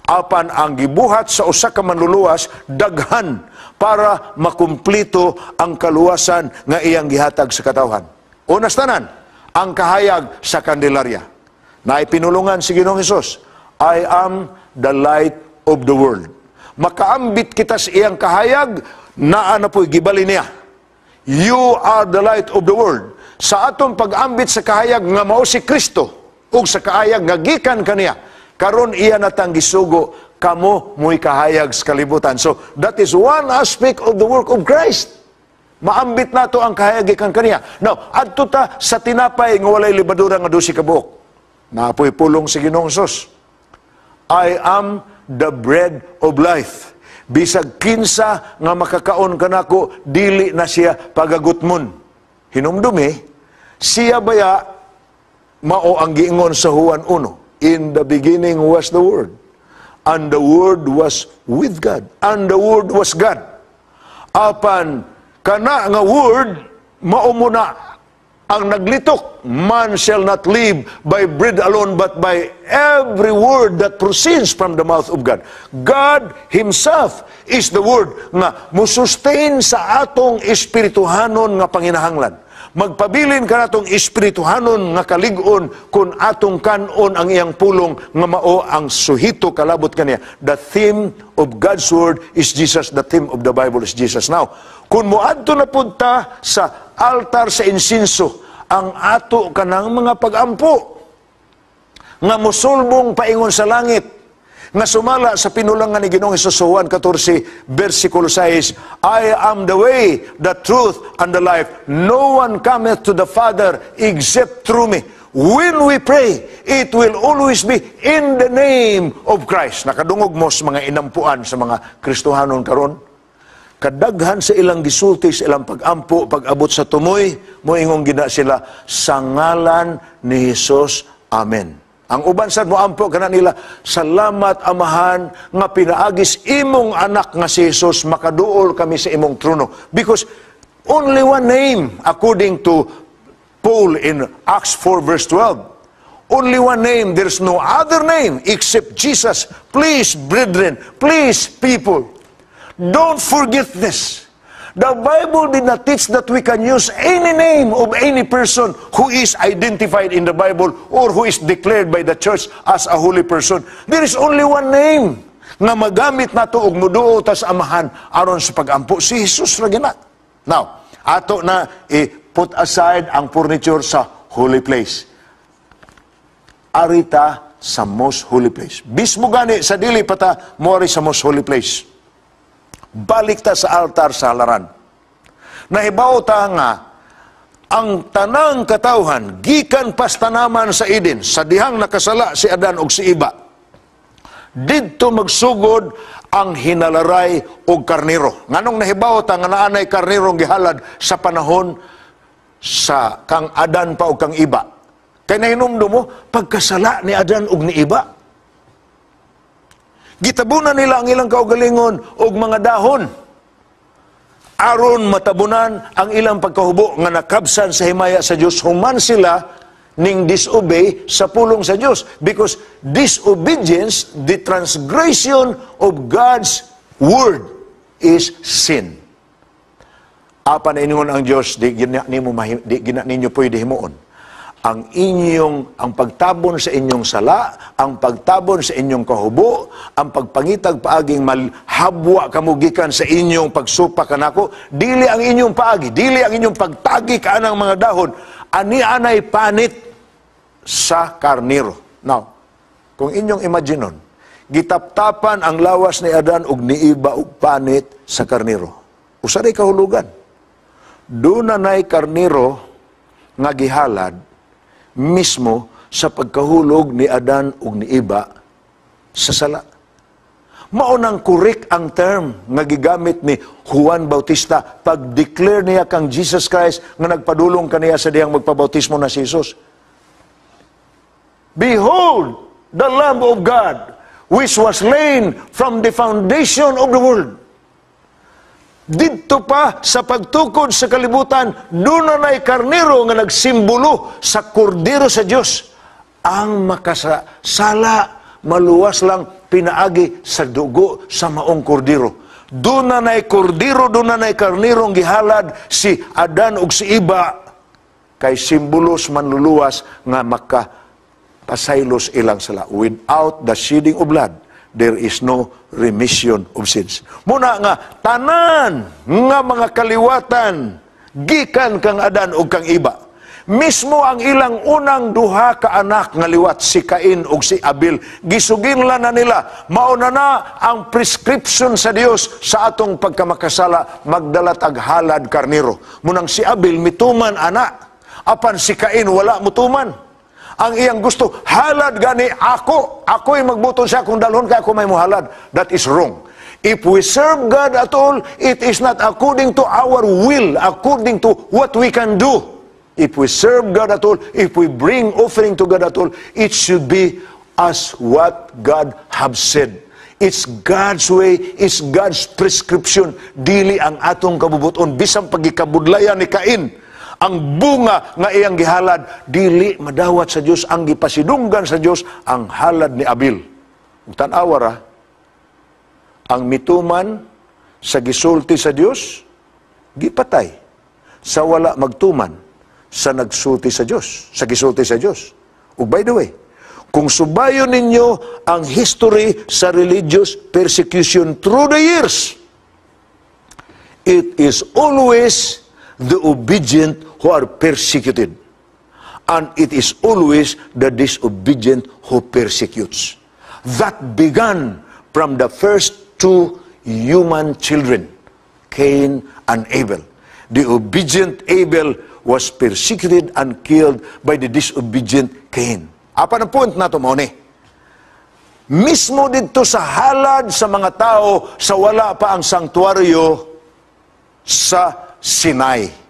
Apan ang gibuhat sa usa ka manluluwas daghan para makumplito ang kaluwasan nga iyang gihatag sa katawhan. Unas tanan, ang kahayag sa kandelarya. Naipinulungan si Ginoong Hesus, "I am the light of the world." Makaambit kita sa iyang kahayag, naa na po'y gibali niya. "You are the light of the world." Sa atong pag-ambit sa kahayag nga mao si Kristo, ug sa kahayag nga gikan kaniya, karon iya natang gisugo, "Kamo mo'y kahayag sa kalibutan." So, that is one aspect of the work of Christ. Maambit nato ang kahayag gikan kaniya. Now, adto ta sa tinapay nga walay lebadura nga 12 ka buok. Naa poy pulong si Ginoong Hesus, "I am the bread of life. Bisag kinsa nga makakaon kanako, dili na siya pagagutmon." Hinumdumi, siya baya mao ang giingon sa Juan 1. "In the beginning was the Word, and the Word was with God, and the Word was God." Apan kana nga Word mao muna ang naglitok, "Man shall not live by bread alone, but by every word that proceeds from the mouth of God." God Himself is the Word nga musustain sa atong espirituhanon nga panginahanglan. Magpabilin kanatong espirituhanon nga kalig-on kung atong kanon ang iyang pulong nga mao ang suhito kalabot kaniya. The theme of God's Word is Jesus. The theme of the Bible is Jesus. Now, kung moadto na punta sa altar sa insinso, Ang ato kanang mga pagampo nga musulbong paingon sa langit, nga sumala sa pinulangan ni Ginoong Hesus sa Juan 14 versikulo 6, "I am the way, the truth, and the life. No one cometh to the Father except through me." When we pray, it will always be in the name of Christ. Nakadungog mo sa mga inampuan sa mga Kristohanon karon, kadaghan sa ilang gisulti sa ilang pagampo, pag-abot sa tumoy, moingon gina sila, "Sa ngalan ni Hesus, Amen." Ang uban sad mo ampo kana nila, "Salamat, Amahan, nga pinaagis imong anak nga si Jesus makaduol kami sa imong trono." Because only one name, according to Paul in Acts 4 verse 12. Only one name, there's no other name except Jesus. Please, brethren, please, people, don't forget this. The Bible did not teach that we can use any name of any person who is identified in the Bible or who is declared by the church as a holy person. There is only one name nga magamit nato og muduol ta sa Amahan aron sa pagampo, si Jesus ra gina. Now, ato na i-put aside ang furniture sa holy place. Ari ta sa most holy place. Bismo gani sa dili pa ta moari sa most holy place, balik ta sa altar sa halaran. Nahibaw ta nga ang tanang katawhan gikan pas tanaman sa Eden sa dihang nakasala si Adan ug si Iba, didto magsugod ang hinalaray og karnero. Nganong nahibaw ta nga naanay karnero gihalad sa panahon sa kang Adan pa og kang Iba? Kay nahinumdum mo, pagkasala ni Adan ug ni Iba, gitabunan nila ang ilang kaugalingon og mga dahon aron matabunan ang ilang pagkahubo nga nakabsan sa himaya sa Dios human sila ning disobey sa pulong sa Dios, because disobedience, the transgression of God's word, is sin. Apan iningon ang Dios, di gina ninyo pwede himuon ang inyong ang pagtabon sa inyong sala, ang pagtabon sa inyong kahubo, ang pagpangitag paaging malhabwa kamo gikan sa inyong pagsupak kanako, dili ang inyong paagi, dili ang inyong pagtagi kaanang mga dahon, ani anay panit sa karnero. Now, kung inyong imaginon, gitaptapan ang lawas ni Adan ug ni Iba og panit sa karnero. Usa ray kahulugan. Duna nay karnero nga gihalad mismo sa pagkahulog ni Adan ug ni Iba sa sala. Mao nang correct ang term nga gigamit ni Juan Bautista pag-declare niya kang Jesus Christ nga nagpadulong kaniya sa dihang magpabautismo na si Jesus. "Behold, the Lamb of God, which was slain from the foundation of the world." Didto pa sa pagtukod sa kalibutan, duna na'y karnero nga nagsimbolo sa kordero sa Dios. Ang makasala, maluwas lang pinaagi sa dugo sa maong kordero. Duna na'y kordero, duna na'y karnero gihalad si Adan ug si Iba kay simbolos manluluwas nga maka pasaylos ilang sala. Without the shedding of blood, there is no remission of sins. Muna nga, tanan nga mga kaliwatan, gikan kang Adan ug kang Iba, mismo ang ilang unang duha ka anak nga liwat, si Cain ug si Abel, gisuginlan na nila, mauna na ang prescription sa Dios sa atong pagkamakasala, magdala tag halad karnero. Munang si Abel mituman ana, apan si Cain wala mutuman. Ang iyang gusto, halad gani ako. Ako'y magbuton siya kung dalhon kay ako may muhalad. That is wrong. If we serve God at all, it is not according to our will, according to what we can do. If we serve God at all, if we bring offering to God at all, it should be as what God have said. It's God's way, it's God's prescription. Dili ang atong kabubuton. Bisan pagikabudlayan ni Cain, ang bunga nga iyang gihalad, dili madawat sa Dios. Ang gipasidunggan sa Dios ang halad ni Abel. Ug tan-awa ra, ang mituman sa gisulti sa Dios gipatay sa wala magtuman sa nagsulti sa Dios, sa gisulti sa Dios. Ug by the way, kung subayon ninyo ang history sa religious persecution through the years, it is always the obedient who are persecuted. And it is always the disobedient who persecutes. That began from the first two human children, Cain and Abel. The obedient Abel was persecuted and killed by the disobedient Cain. Apan ang point nato mao ni, mismo didto sa halad sa mga tao sa wala pa ang sanktuaryo sa Sinai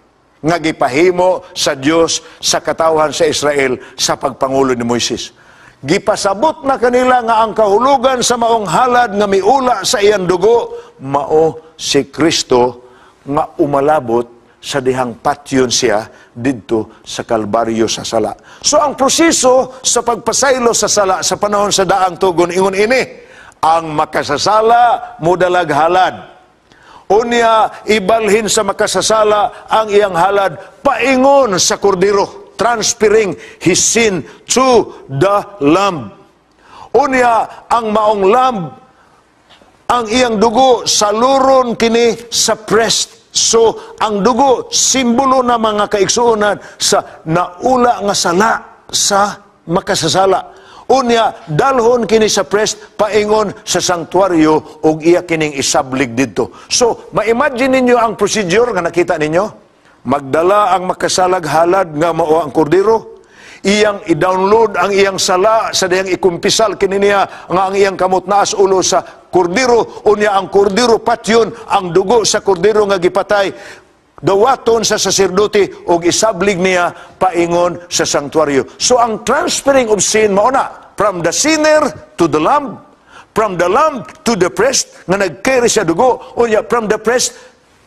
nga gipahimo sa Dios sa katawhan sa Israel sa pagpangulo ni Moises. Gipasabot na kanila nga ang kahulugan sa maong halad nga miula sa iyang dugo mao si Kristo nga umalabot sa dihang patyon siya didto sa Kalbaryo sa sala. So ang proseso sa pagpasaylo sa sala sa panahon sa Daang Tugon ingon ini: ang makasasala modalag halad. Unya ibalhin sa makasasala ang iyang halad paingon sa kordero, transferring his sin to the lamb. Unya ang maong lamb, ang iyang dugo saluron kini sa priest. So ang dugo simbolo na, mga kaigsuonan, sa naula nga sala sa makasasala. Unya dalhon kini sa priest paingon sa sanktuaryo ug iya kining isablig didto. So ma-imagine ninyo ang procedure nga nakita ninyo. Magdala ang makasalag halad nga mao ang kordero, iyang i-download ang iyang sala sa dihang ikumpisal kini niya nga ang iyang kamot naas ulo sa kordero. Unya ang kordero patyon, ang dugo sa kordero nga gipatay dawaton sa saserdote og isablig niya paingon sa sanktuaryo. So ang transferring of sin mao na from the sinner to the lamb, from the lamb to the priest nga nag-carry sa dugo, unya from the priest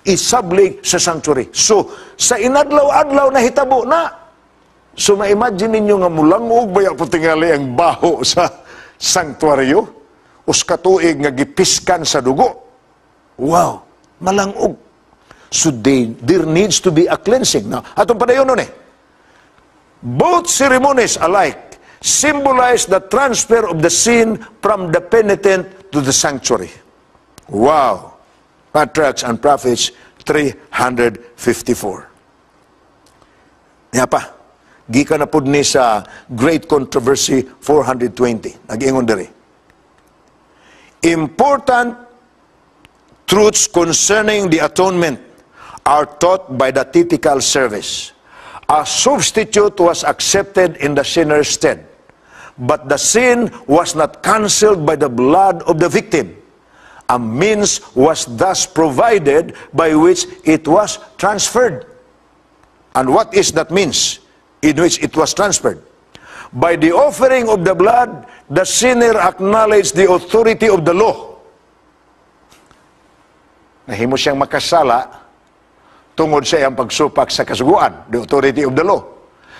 isablig sa sanctuary. So sa inadlaw-adlaw na hitabo na. So ma-imagine ninyo nga mulangog baya po tingali ang baho sa sanktuaryo. Usa ka tuig nga gipiskan sa dugo. Wow, malangog. So there needs to be a cleansing. Now, atong padayon nun eh. Both ceremonies alike symbolize the transfer of the sin from the penitent to the sanctuary. Wow. Patriarchs and Prophets 354. Niya pa. Gikan na pud ni sa Great Controversy 420. Nag-ingon diri. Important truths concerning the atonement are taught by the typical service. A substitute was accepted in the sinner's stead, but the sin was not cancelled by the blood of the victim. A means was thus provided by which it was transferred. And what is that means in which it was transferred? By the offering of the blood, the sinner acknowledged the authority of the law. Nahimo siyang makasala tungod sa iyang pagsupak sa kasuguan, the authority of the law.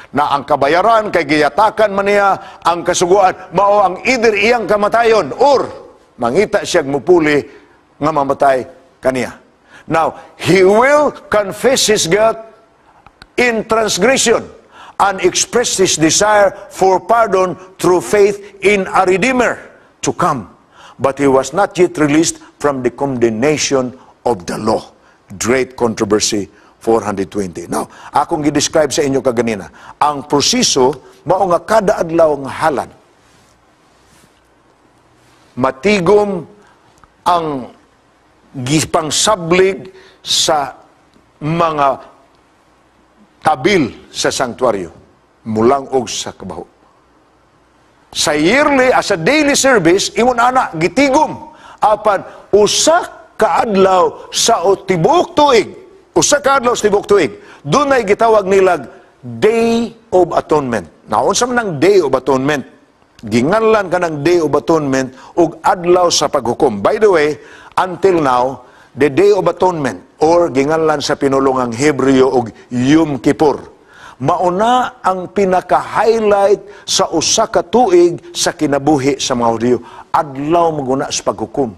Na ang kabayaran kay giyatakan man niya ang kasuguan, mao ang either iyang kamatayon or mangita siyang mupuli nga mamatay kaniya. Now, he will confess his guilt in transgression and express his desire for pardon through faith in a Redeemer to come. But he was not yet released from the condemnation of the law. Great Controversy 420. Now, akong gi-describe sa inyo kaganina, ang proseso mao nga kada adlaw nga halad matigom ang gipangsablig sa mga tabil sa sanktuaryo mulang-og sa kabaho. Sa yearly as a daily service, ingon ana gitigom, apan usa ka adlaw sa tibuok tuig, usa ka adlaw sa tibuok tuig, dunay gitawag nilag Day of Atonement. Naunsa man ang Day of Atonement? Ginganlan kanang Day of Atonement og adlaw sa paghukom. By the way, until now, the Day of Atonement or ginganlan sa pinulungang Hebreo og Yom Kippur, mauna ang pinaka-highlight sa usa ka tuig sa kinabuhi sa mga Hudiyo. Adlaw maguna sa paghukom.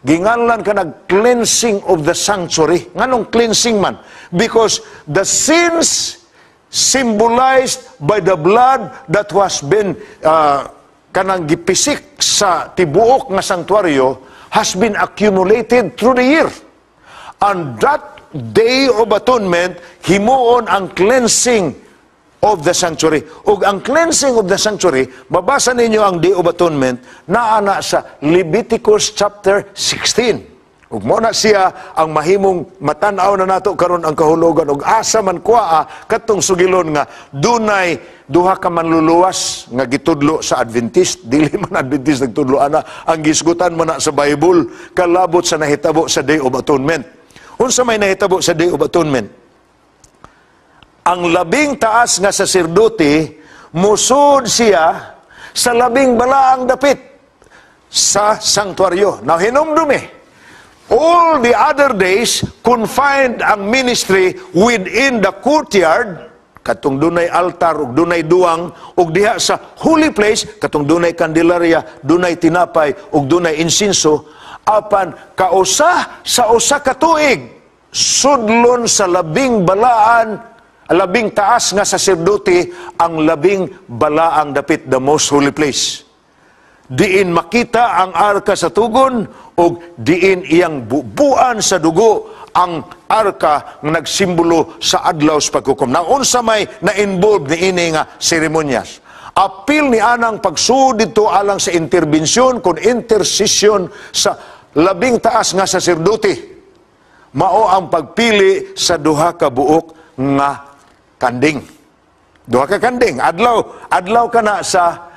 Ginganlan kanag cleansing of the sanctuary. Nganong cleansing man? Because the sins symbolized by the blood that was been kanang gipisik sa tibuok nga sanktuaryo has been accumulated through the year. And that Day of Atonement, himuon ang cleansing of the sanctuary. Ug ang cleansing of the sanctuary, mabasa ninyo ang Day of Atonement, naa na sa Leviticus chapter 16. Ug mo na siya ang mahimong matan-aw na nato karon ang kahulugan ug asa man kuaa katong sugilon nga dunay duha ka manluluwas nga gitudlo sa Adventist. Dili man Adventist nagtudlo ana, ang gisgutan man na sa Bible kalabot sa nahitabo sa Day of Atonement. Unsa may nahitabo sa Day of Atonement? Ang labing taas nga saserdote, musud siya sa labing balaang dapit sa sanktuaryo. Now, hinumdumi, all the other days, confined ang ministry within the courtyard, katong dunay altar ug dunay duwang, ug diha sa holy place, katong dunay kandelaria, dunay tinapay ug dunay insinso. Apan kausa sa usa ka tuig, sudlon sa labing balaan, labing taas nga saserdote ang labing balaang dapit, the most holy place, diin makita ang arka sa tugon ug diin iyang bubuan sa dugo ang arka nga nagsimbolo sa adlaw sa paghukom. Na unsa may na-involve ni ini nga seremonyas? Apil ni anang pagsud didto alang sa interbensyon kon intercession sa labing taas nga saserdote, mao ang pagpili sa duha ka buok nga kanding. Duha ka kanding. Adlaw, adlaw kana sa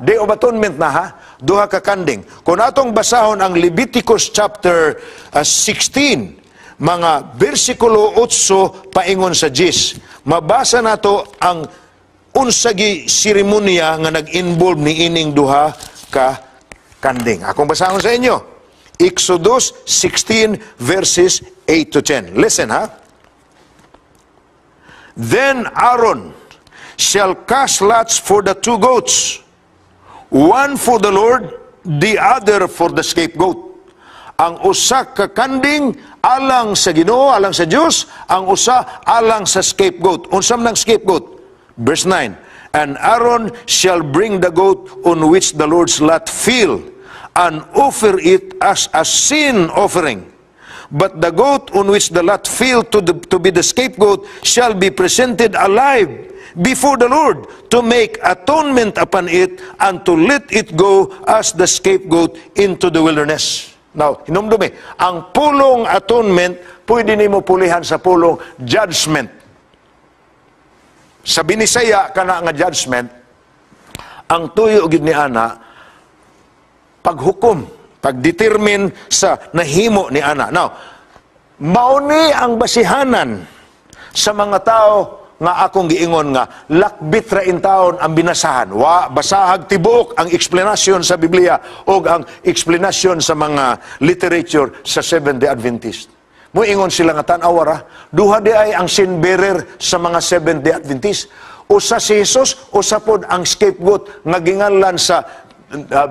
Day of Atonement na ha, duha ka kanding. Kung atong basahon ang Leviticus chapter 16, mga bersikulo 8 paingon sa 10, mabasa nato ang unsagi seremonya nga nag-involve ni ining duha ka kanding. Akong basahon sa inyo. Exodus 16 verses 8 to 10. Listen ha. "Then Aaron shall cast lots for the two goats, one for the Lord, the other for the scapegoat." Ang usa ka kanding alang sa Ginoo, alang sa Dios, ang usa alang sa scapegoat. Unsa man ang scapegoat? Verse 9. "And Aaron shall bring the goat on which the Lord's lot fell and offer it as a sin offering. But the goat on which the lot fell to be the scapegoat shall be presented alive before the Lord to make atonement upon it and to let it go as the scapegoat into the wilderness." Now, hinumdumi, ang pulong atonement, pwede nimo pulihan sa pulong judgment. Sa Binisaya, kana nga judgment, ang tuyo gid ni ana, paghukom, pagdetermine sa nahimo ni ana. Now, mauni ang basihanan sa mga tao nga akong giingon nga lakbit ra intaon ang binasahan. Wa basahag tibuok ang explanation sa Biblia o ang explanation sa mga literature sa Seventh-day Adventist. Muingon sila nga tan-awa ra, duha di ay ang sin bearer sa mga Seventh-day Adventist. Usa si Jesus, usa pod ang scapegoat nga ginganlan sa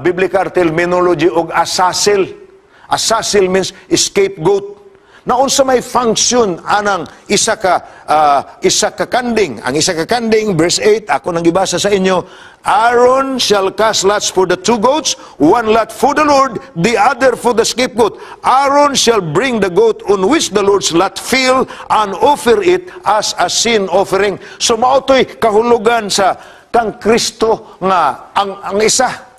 biblical terminology og Azazel. Azazel means scapegoat. Na unsa may function anang isa ka kanding? Ang isa ka kanding, verse 8, ako nang gibasa sa inyo, "Aaron shall cast lots for the two goats, one lot for the Lord, the other for the scapegoat. Aaron shall bring the goat on which the Lord's lot fell and offer it as a sin offering." So mao to'y kahulugan sa kang Kristo nga ang isa.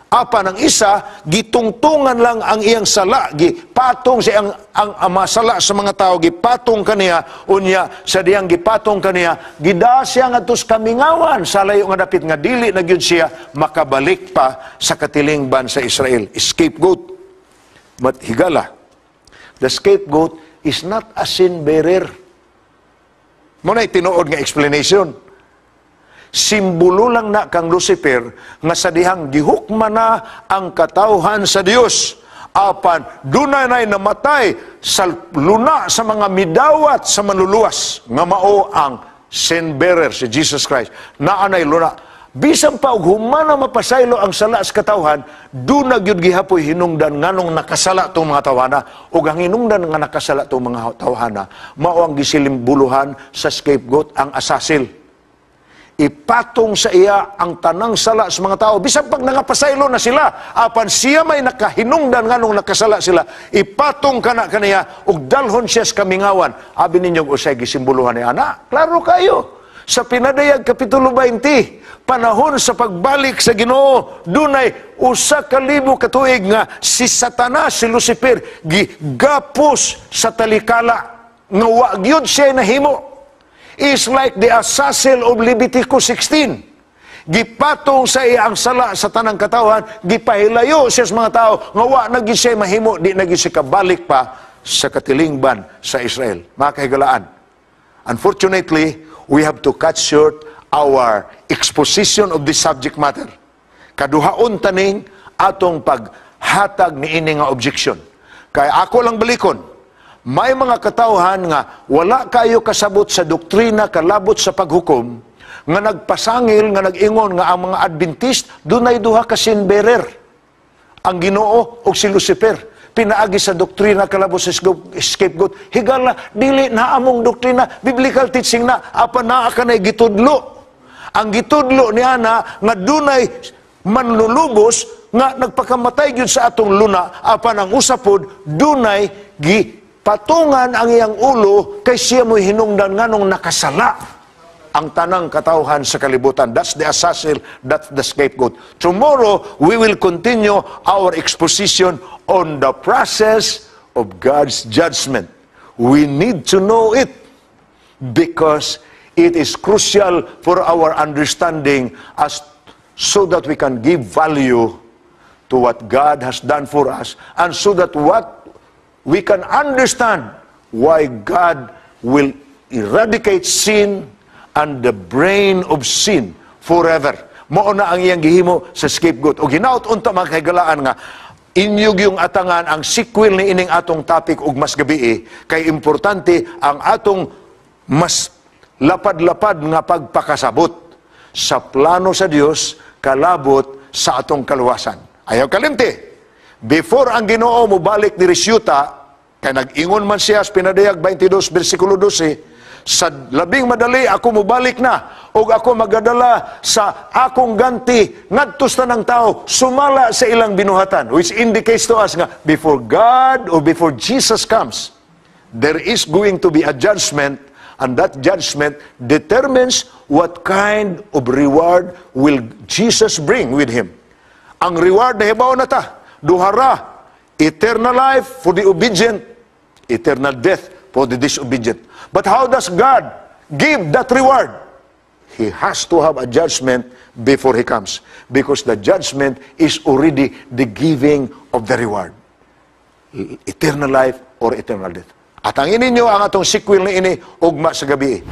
Apan ang isa, gitungtungan lang ang iyang sala, gipatong siya ang masala sa mga tao, gipatong kaniya, unya sa diyang gipatong kaniya, gida siya ngadto sa kamingawan sa layo nga dapit nga dili na gyud siya makabalik pa sa katilingban sa Israel. Scapegoat. But higala, the scapegoat is not a sin bearer. Mao na tinuod nga explanation. Simbolo lang na kang Lucifer nga sa dihang gihukman na ang katawhan sa Dios, apan dunay nay namatay sa luna sa mga midawat sa manluluwas nga mao ang sin bearer, si Jesus Christ. Naa nay luna bisan pa og human na mapasaylo ang sala sa katawhan, duna gyud gihapoy hinungdan nganong nakasala tong mga tawhana, ug ang hinungdan nga nakasala tong mga tawhana mao ang gisilimbuluhan sa scapegoat, ang Azazel. Ipatong sa iya ang tanang sala sa mga tao. Bisan pag nangapasaylo na sila, apan siya may nakahinungdan nganong nakasala sila, ipatong kana kaniya ug dalhon siya sa kamingawan. Abi ninyo usay gisimboluhan ni ana? Klaro kayo. Sa Pinadayag Kapitulo 20, panahon sa pagbalik sa Ginoo, dunay 1000 ka tuig nga si Satanas, si Lucifer, gigapos sa talikala nga wa gyud siya nahimo. Is like the Azazel of Leviticus 16. Gipatong sa iya ang sala sa tanang katawhan, gipahilayo siya sa mga tao nga wa na gyud siya mahimo, di na gyud siya kabalik pa sa katilingban sa Israel. Mga kahigalaan, unfortunately, we have to cut short our exposition of this subject matter. Kaduhaon taning atong paghatag niini nga objection. Kay ako lang balikon, may mga katawhan nga wala kayo kasabot sa doktrina kalabot sa paghukom, nga nagpasangil, nga nag-ingon nga ang mga Adventist dunay duha ka sin bearer, ang Ginoo ug si Lucifer, pinaagi sa doktrina kalabot sa scapegoat. Higala, dili na among doktrina, biblical teaching na, apan naa kanay gitudlo. Ang gitudlo niya na nga dunay manlulubos nga nagpakamatay gyud sa atong luna, apan ang usapod dunay gipatungan ang iyang ulo kay siya mo'y hinungdan nganong nakasala ang tanang katawhan sa kalibutan. That's the Azazel, that's the scapegoat. Tomorrow, we will continue our exposition on the process of God's judgment. We need to know it because it is crucial for our understanding as so that we can give value to what God has done for us and so that what we can understand why God will eradicate sin and the brain of sin forever. Mao na ang iyang gihimo sa scapegoat. O hinaut unta, mga kahigalaan, nga inyo yung atangan ang sequel ni ining atong topic ug mas gabi kay importante ang atong mas lapad-lapad nga pagpakasabot sa plano sa Dios kalabot sa atong kaluwasan. Ayaw kalimti. Before ang Ginoo mobalik diri syuta, kay nag-ingon man siya sa Pinadayag 22 bersikulo 12, "Sa labing madali ako mobalik na ug ako magadala sa akong ganti ngadto sa tanang tao sumala sa ilang binuhatan," which indicates to us nga before God or before Jesus comes, there is going to be a judgment, and that judgment determines what kind of reward will Jesus bring with him. Ang reward na hibaw na ta, duha ra: eternal life for the obedient, eternal death for the disobedient. But how does God give that reward? He has to have a judgment before He comes, because the judgment is already the giving of the reward. Eternal life or eternal death. Atangin ninyo ang atong sequel ni ini ugma sa gabi.